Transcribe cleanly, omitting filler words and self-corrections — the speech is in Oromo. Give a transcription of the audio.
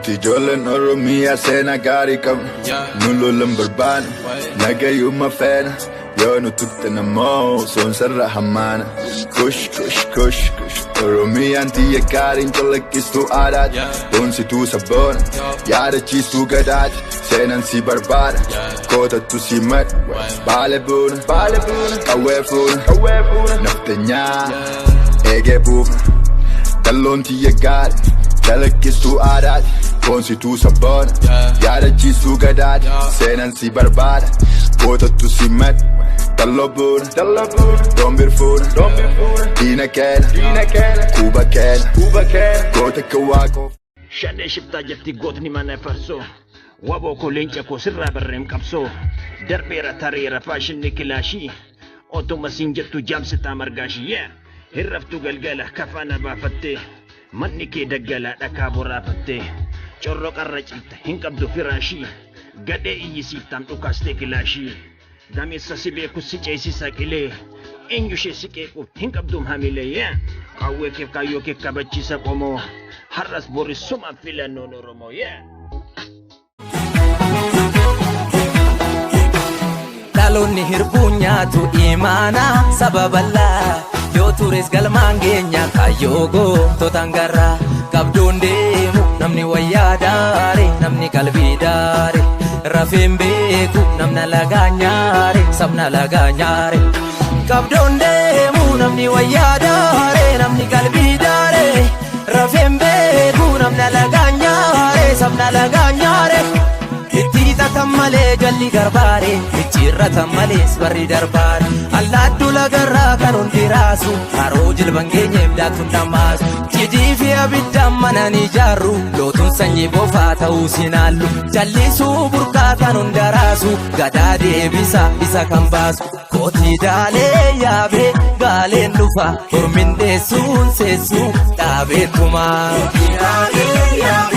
Nuti ijoolleen Oromiyaa seenaa gaarii qabna. Nu lolan barbaanna, nagayuma feena. Yoo nu tuqxan ammoo soonsarra hammaana. Kush kush kush kush. Oromiyaan tiyya gaariin calaqqistuu aadaati. Boonsituu sabboona, yaadachiistuu gadaati. Seenaan si barbaada, kootattu si madha. Baale buuna, qawwee fuuna, naftanyaa eegee buufna. Dalloon tiyya gaarii calaqqistuu aadaati. Boonsituu sabboona, yaadachiistuu gadaati. Seenaan si barbaada, kootattu si madha. Dalloo buuna, doombir fuuna, diina keena, kuuba keena, goota akka waaqoo. Shanee shiftaa jetti gootni mana farsoo. Waboo koo leenca koo sirraa barreem qabsoo. Darbeera tareera faashinni kilaashii. Otuma siin jettu jaamsitaa margaashii. Yeah! Hirraftuu galgala kafaana baafattee. Manni kee daggalaa dhakaa boraafattee. Corroqarra ciifta hin qabdu firaashii. Gadhee iyyisiiftaam dhukaastee kilaashii. Gameessa si beeku si ceesisa qilee. Eenyu ishee si qeequuf hin qabduum hamilee. Yeah! Qawwee keef kaayyoo kee kabachiisa qomoo. Har'as boris suma filannoon Oromoo. Yeah! Dhaloonni hirbuu nyaatu imaana saba bal'aa yoo tures galmaan geenya kaayyoo goototaan garraa qabdoon deemu namni wayyaa daare namni qalbii daare rafeen beeku namna lagaa nyaare sabna lagaa nyaare qabdoon deemu namni wayyaa daare namni qalbii daare rafeen beeku namna lagaa nyaare sabna lagaa nyaare. Itti hiixatan malee jalli garbaare, micciirratan malees barri darbaare. Allaattuu lagarraa kan hundi raasu, haroo jilban geenyeef daaktuun dhammaasu. Cidii fi abiddaan mana ni ijaarru, lootuun sanyii bofaa ta'uu sinaallu. Jallisuu burqaa kan hunda raasu, gadaa deebisa isa kan baasu. Kootii daalee yaabee gaaleen dhufa, hormin deessuun seessuu dhaabeetumaa. Kootii daalee yaabee.